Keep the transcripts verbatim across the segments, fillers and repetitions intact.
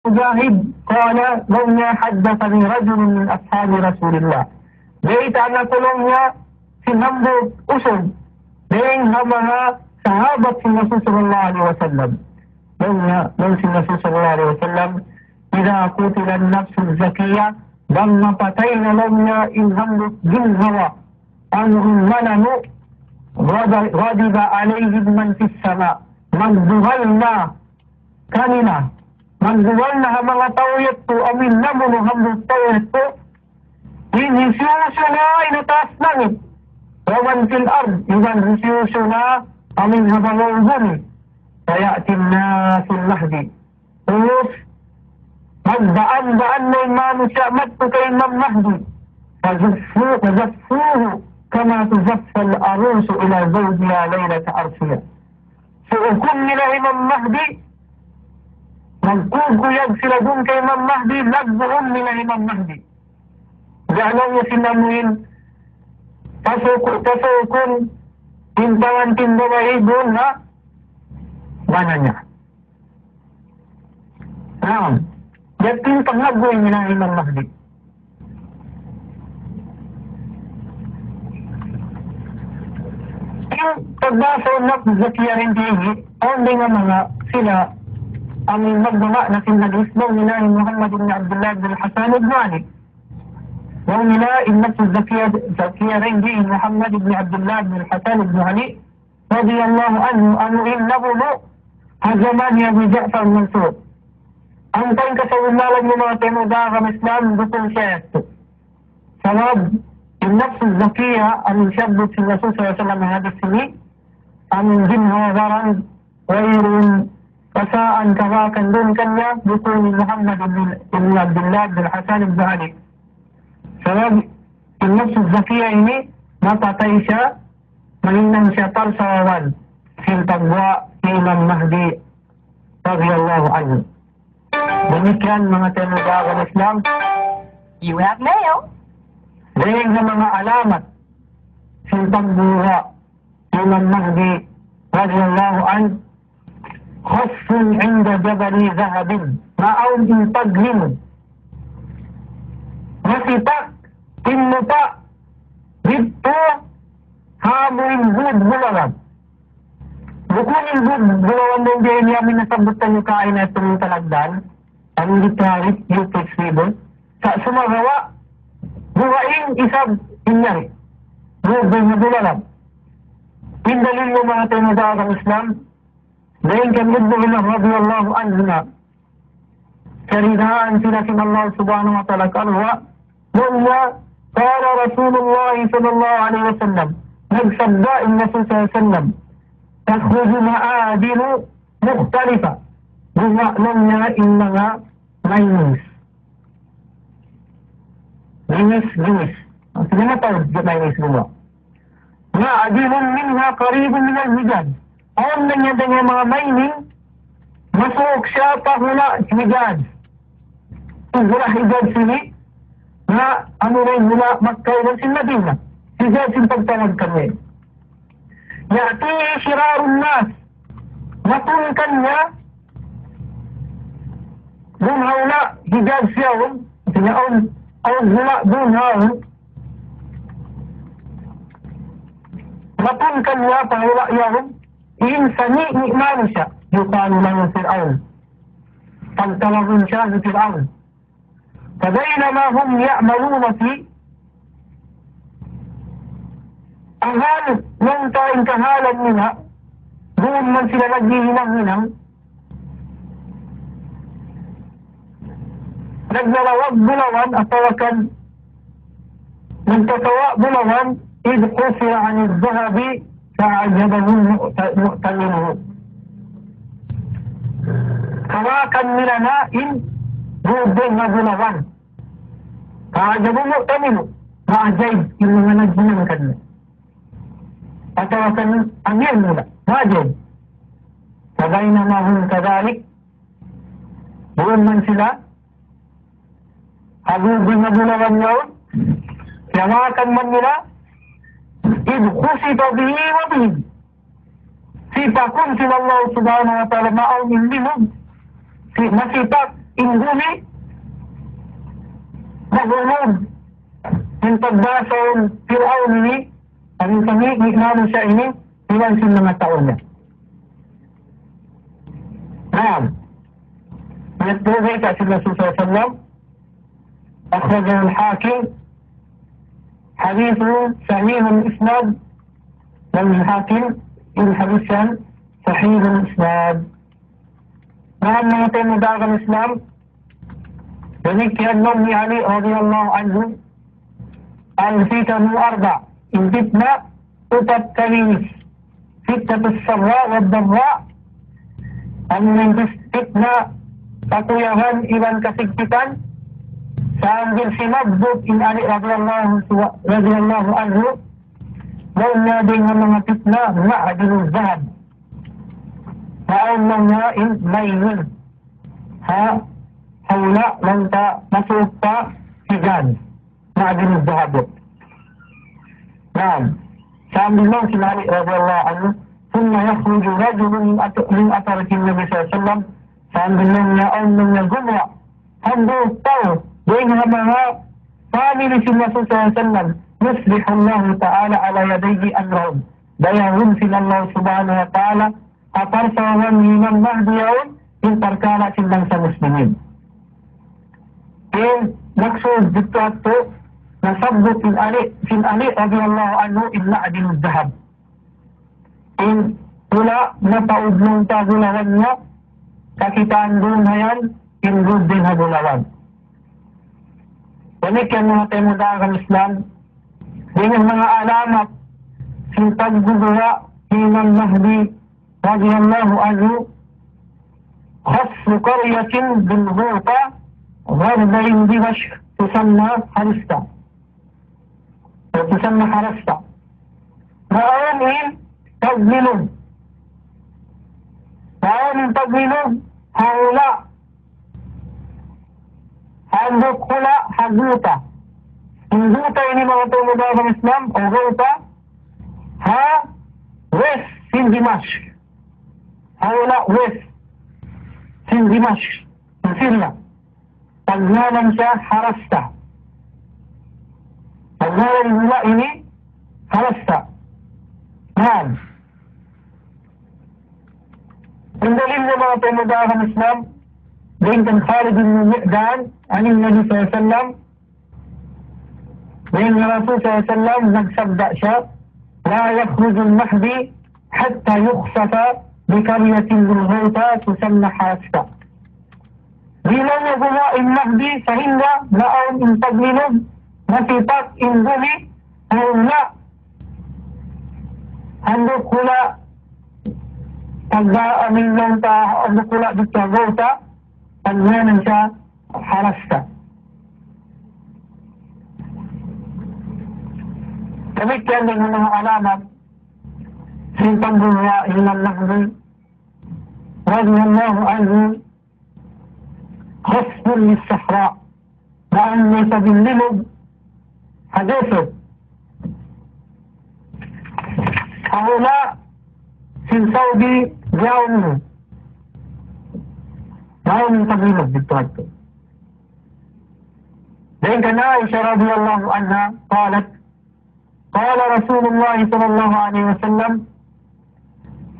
Mujahid, qala, laung niya, haddathani rajulun min ashabi Rasulillah. Baytaan aku laung niya sin hambuuk usug dayn ha manga sahabat sin Rasul sallallahu alayhi wasallam. Laung niya, laung sin Rasul sallallahu alayhi wasallam, idha qutilan nafsu zakiya, bang mapatay na laung niya in hambuuk ginhawa, amu in mananu', ghada-, ghadiba alayhim man fis sama. Magdugal na kanila. Magdugal na ha manga tau yadtu, amu in namunu' hambuuk tau yadtu. In hisiyu-siyu na in ha taas langit. Wa man fil ard, iban hisiyu-siyu na amu in ha babaw bumi. Faya'ti an-nasul mahdi. Ubus, magdaan-daan na in manusiya' madtu kay Imam Mahdi. Fazuffu-, fazuffuhu kama tuzufful arusu ila zawjiha laylata arshiha. Suukun nila Imam Mahdi, magkukuyag sila duun kay Imam Mahdi, lagbuun nila Imam Mahdi. Gana niya sila muin, pasuku-, pasuukun, in pangantin babai duun ha bana niya. Naam. Yadtu in pangabuhi nila Imam Mahdi. In pagbahas sin nafs zakiya dayn di ini, awn dayn ha manga sila amu in magbaba' na sin hadith, laung nila hi Muhammad ibn Abdullah ibn Hasan ibn Ali. Laung nila in nafs zakiya, zakiya dayn di hi Muhammad ibn Abdullah ibn Hasan ibn Ali, radiyallahu anhu, amu in nabunu' ha jaman hi Abu Ja'far Mansur. Ampa in kasabunnalan niya, manga taymanghud ku ha agama Islam, bukun siya yadtu. Sabab in nafs zakiya, amu in siyabbut sin Rasul sallallahu alayhi wasallam ha hadith ini, amu in ginhawa-baran, wayruun kasaan kabakan duun kaniya, bukun hi Muhammad ibn, ibn Abdullah ibn Hasan ibn Ali. Sabab in nafs zakiya ini, mapatay siya, mahinang siya parsawawan sin pagguwa' hi Imam Mahdi radiyallahu anhu. Damikkiyan, manga taymanghud ku ha agama Islam. You have mail. Dayn ha manga alamat sin pagguwa' hi Imam Mahdi radiyallahu anhu, khaffun inda jabali dhahabin. Maawn in paglimud. Masipak in muka' didtu ha amu in gud bulawan. Bukun in gud bulawan dayn di ini amu in nasabbut taniyu kaina ha talagdan, amu in didtu ha Great Lakes Region. Sa' sumagawa', dugaing isab in yari. Gud dayn ha bulawan. In dalil niya, manga taymanghud ku ha agama Islam, dayn kan Ibnu Umar radiyallahu anhuma, kiyaridaan sila sin Allah subhanahu wa ta'ala, قال هو, laung niya, قال رسول الله صلى الله عليه وسلم, nagsabda in Rasul sallallahu alayhi wasallam, تخرج معادن مختلفة, dumatung na in manga maynis. Ginis, ginis. Maksudnya, mataud, di' maynis dumatung. معادن منها قريب من الحجاز. Awn na niya dayn ha manga mayning, masuuk siya pa hula' Hijaz. In hula' Hijaz ini, na amu na in hula' Makkah iban sin Madinah. Hijaz in pagtawag kaniya. يأتيه شرار الناس. Matun kaniya, duun ha hula' Hijaz yaun, sila awn, awn hula' duun yaun. Matun kaniya pa hula' yaun, in sani' manusiya', يقال له فرعون. Pagtawagun siya hi Fir'aun. فبينما هم يعملون في, hangkan laung ta in kahalan nila, duun man sila naghihinang-hinang, naglalawag bulawan atawa kan nagtatawa' bulawan, إذ حفر عن الذهب فأعجبه مؤت-، مؤتمره. Kawakan nila na in gud dayn ha bulawan. فأعجبه مؤتمره. Maajaib in manga naghinang kaniya. Atawa kan amir nila. Maajaib. فبينما هم كذلك. Duun man sila ha gud dayn ha bulawan yaun, kiyawakan man nila, إذ خسف به وبهم. Sipakun sin Allah subhanahu wa ta'ala, maawn in limug, si-, masipak, in gumi, nag-ulub in pagbasa sin Fir'aun ini, amu in kami, in manusiya' ini, iban sin manga tau niya. Naam. Nagtugay ka sin Rasul sallallahu alayhi wasallam, أخرجه الحاكم، حديث صحيح الإسناد، لم الحاكم، in hadith yan sahih al-isnad. Naam, manga taymanghud ku ha agama Islam, damikkiyan laung hi Ali radiyallahu anhu, الفتن أربع, in fitna upat kalinis. فتنة السراء والضراء, amu in fitna kakuyagan iban kasigpitan. Sambil simabbut in Ali radiyallahu, radiyallahu anhu, laung niya dayn ha manga fitna, معدن الذهب. Awn laung niya in maynil. Ha, ha hula' laung ta masuuk pa higad. معدن الذهب. Naam. Sambil laung sin Ali radiyallahu anhu, ثم يخرج رجل من أت-، من أترة النبي صلى الله عليه وسلم. Sambil laung niya awn laung niya gumuwa' hambuuk tau dayn ha manga family sin Rasul sallallahu alayhi wasallam, يصلح الله تعالى على يديه أمرهم. Dayahun sin Allah subhanahu wa ta'ala ha parsababan hi Imam Mahdi yaun in parkala' sin bangsa Muslimin. In maksud didtu yadtu, nasabbut sin Ali, sin Ali radiyallahu anhu in معدن الذهب. In hula' mataud laung ta gulawan niya, kakitaan duun ha yan, in gud dayn ha gulawan. Damikkiyan manga taymanghud ku ha agama Islam, dayn ha manga alamat sin pagguwa' hi Imam Mahdi radiyallahu anhu, خصب قرية بالغوطة غربي دمشق تسمى حرستا. تسمى حرستا. Awn in tagminum. Awn in tagminum ha hula'. Hambuuk hula' ha Ghouta. In Ghouta ini manga taymanghud ku ha agama Islam, awn Ghouta ha west sin Dimashq. Ha hula' west sin Dimashq, sin Syria. Pagngānan siya Harasta. Pagngānan hula' ini Harasta. Naam. In dalil niya manga taymanghud ku ha agama Islam, dayn kan Khalid ibn Mi'dan, عن النبي صلى الله عليه وسلم, dayn ha Rasul sallallahu alayhi wasallam, nagsabda siya, لا يخرج المهدي حتى يخسف بقرية بالغوطة تسمى حرستا. Di' na niya gumuwa' in Mahdi sahingga maawn in tagminum, masipak in gumi, ha hula', hambuuk hula', pagga amin laung ta, hambuuk hula' didtu ha Ghouta, pagngānan siya Harasta. Damikkiyan dayn ha manga alamat sin pagguwa' hi Imam Mahdi radiyallahu anhu, خصب للصحراء, dān niya sa bililug ha desert. Ha hula' sin Saudi, yaun niya. Yaun in pagbililug didtu. Dayn kan Aisha radiyallahu anha, قالت, قال رسول الله صلى الله عليه وسلم,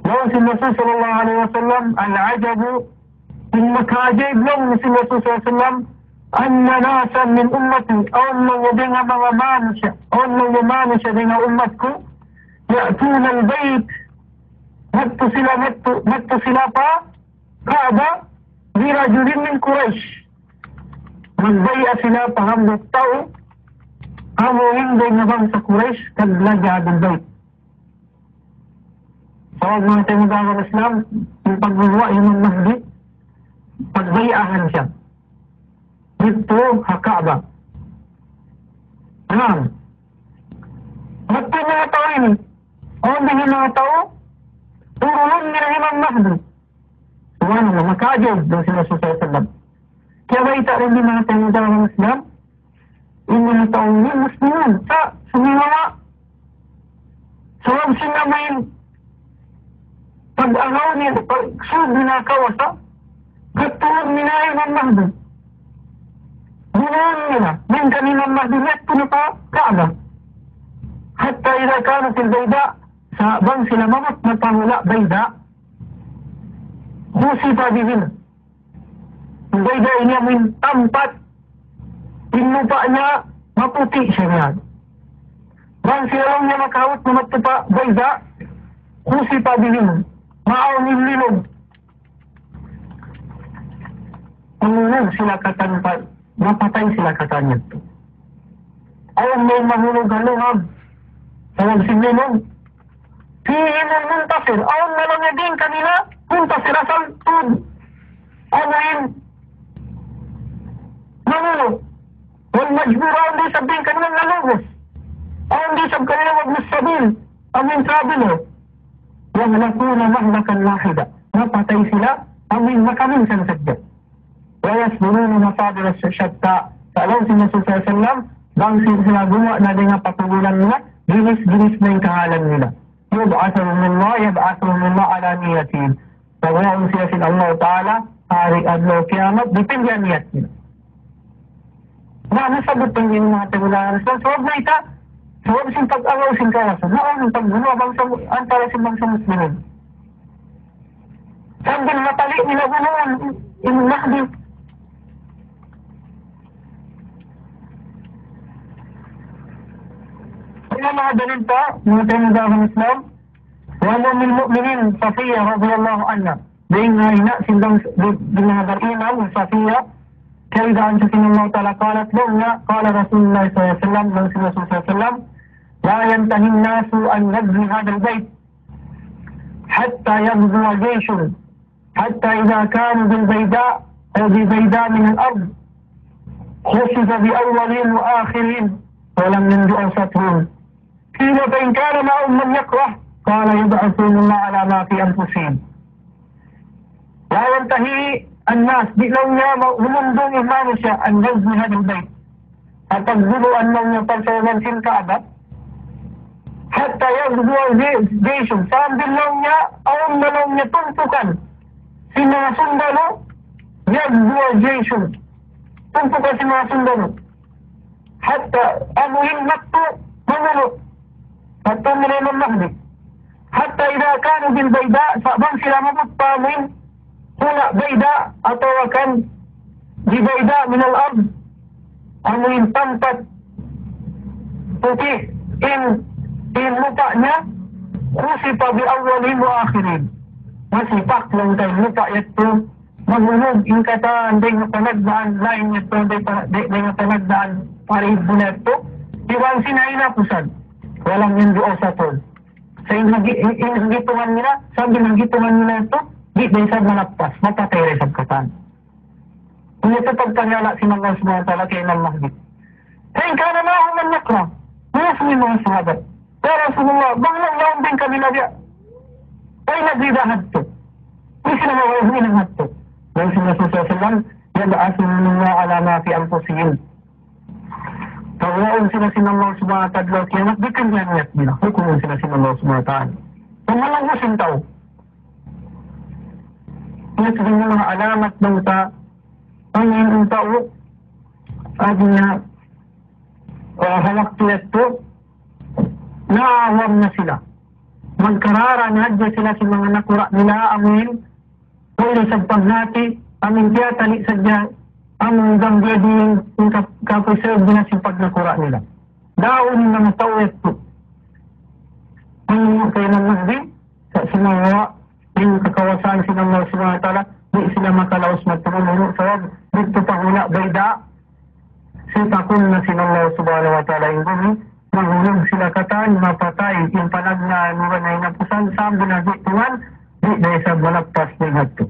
laung sin Rasul sallallahu alayhi wasallam, العجب, in makaajaib laung sin Rasul sallallahu alayhi wasallam, أن ناسا من أمتي, awn laung niya dayn ha manga manusiya', awn laung niya manusiya' dayn ha ummat ku, يأتون البيت, madtu sila, madtu, madtu sila pa Kaaba, برجل من قريش. Magbay'a sila pa hambuuk tau, amu in dayn ha bangsa Quraysh, قد لجأ بالبيت. Sabab manga taymanghud ku ha agama Islam, in pagguwa' Imam Mahdi, pagbay'ahan siya didtu ha Kaaba. Naam. Madtu in manga tau ini, awn dayn ha manga tau, turulun nila Imam Mahdi. Subhanallah, makaajaib laung sin Rasul sallallahu alayhi wasallam. Kiyabayta' dayn ha manga taymanghud ku ha agama Islam, in manga tau ini Muslimun, sa' sumimawa'. Sabab sin amu in pag-agaw niya, pagsud niya ha kawasa, Katulun nila Imam Mahdi. Duun nila, dayn kan Imam Mahdi, yadtu na pa Kaaba. حتى إذا كانوا في البيداء, sa' bang sila maabut na pa hula' Bayda, خسف بهم. Bayda ini amu in tampat in lupa' niya maputi' siya niya. Bang sila laung niya makaabut na madtu pa Bayda, خسف بهم. Maawn in lilug. Mahulug sila katan pa, mapatay sila katan yadtu. Awn na in mahulug ha lungag, sabab sin lilug. فيهم المنتصر, awn na laung niya dayn kanila muntasir, asal tuud. Amu in manulu'. والمجبور, awn da isab dayn kanila nalugus. Awn da isab kanila وابن السبيل, amu in traveler. يهلكون مهلكا واحدا. Mapatay sila, amu in makaminsan sadja. ويصدرون مصادر شتى. Sa' laung sin Rasul sallallahu alayhi wasallam, bang sin sila gumuwa' na dayn ha patubulan nila, ginis-ginis na in kahalan nila. يبعثهم الله، يبعثهم الله على نيتهم. Pagwaun sila sin Allah Ta'ala, hari adlaw kiyamat, dipindi ha niyat nila. Na, nasabbut in manga tagularan. So, sabab na ita, sabab sin pag-agaw sin kawasan. Naun in paggunu' bangsa, antara sin bangsa Muslimin. Sambil matali nila bunuun in Mahdi. Ina manga dalil pa, manga taymanghud ku Islam, وهي أم المؤمنين صفية رضي الله عنها. Dayn ha ina' sin bang-, di-, di-, manga bariman, Safiya, kiyaidahan siya sin Allah Ta'ala, قالت, laung niya, قال رسول الله صلى الله عليه وسلم, laung sin Rasul sallallahu alayhi wasallam, لا ينتهي الناس عن نزع هذا البيت حتى يغزو جيش، حتى إذا كانوا بالبيداء أو ببيداء من الأرض خسف بأولهم وآخرهم ولم ينج أوسطهم. قيل: فإن كان معهم من يقرأ؟ قال: يبعثهم الله على ما في أنفسهم. لا ينتهي الناس, di' laung niya ma-, humundung in manusiya' عن نزع هذا البيت. Ha pagguluan laung niya parsawagan sin Kaaba. حتى يغزو جي-، جيش. Sambil laung niya, awn na laung niya tumpukan sin manga sundalu, يغزو جيش. Tumpukan sin manga sundalu. Hatta amu in madtu mamunu'. Madtu mamunu' in Mahdi. حتى إذا كانوا بالبيداء, sa' bang sila maabut pa amu in hula' Bayda atawa kan ببيداء من الأرض, amu in tampat puti' in, in lupa' niya, خسف بأولهم وآخرهم. Masipak laung ta in lupa' yadtu, mahulug in katan dayn ha panagnaan, lain yadtu dayn pa-, dayn, dayn ha panagnaan, parihibun yadtu, iban sin hinapusan, ولم ينج أوسطهم. Sa' in hagi-, in, in hagitungan nila, sambil hagitungan nila yadtu, di' da isab malappas, mapatay da isab katan. Ini yadtu pagtanyaan sin Allah Subhanahu wa Ta'ala kan Imam Mahdi. فإن كان معهم من يقرأ, laung sin manga sahabat, "Ya Rasulullah, bang laung yaun dayn kanila biya' ay nagrida hadtu. Di' sila mawayuhin hadtu." Laung sin Rasul sallallahu alayhi wasallam, "يبعثهم الله على ما في أنفسهم." Pagwaun sila sin Allah Subhanahu wa Ta'ala, kiyamat, dipindi ha niyat nila. Hukumun sila sin Allah Subhanahu wa Ta'ala. Pamalang sin tau. Ini sin manga alamat bang ta, amu in tau, adanya, ah, ha waktu yadtu, naawam na sila. Magkarara na hadja sila sin manga nakura' nila, amu in, way da isab panghati, amu in tiyatali' sadja, amu in ganggu di in ka-, kapiserbi na sin pagnakura' nila. Daun in manga tau yadtu. Amu in kay Imam Mahdi, sa' sumagawa' in kakawasaan sin Allah Subhanahu wa Ta'ala, di' sila makalaus madtu mamunu', sabab didtu pa hula' Bayda, sitakun na sin Allah Subhanahu wa Ta'ala in bumi, mahulug sila katan, mapatay, in panagnaan iban hinapusan, sambil hagitungan, di' da isab malappas dayn hadtu.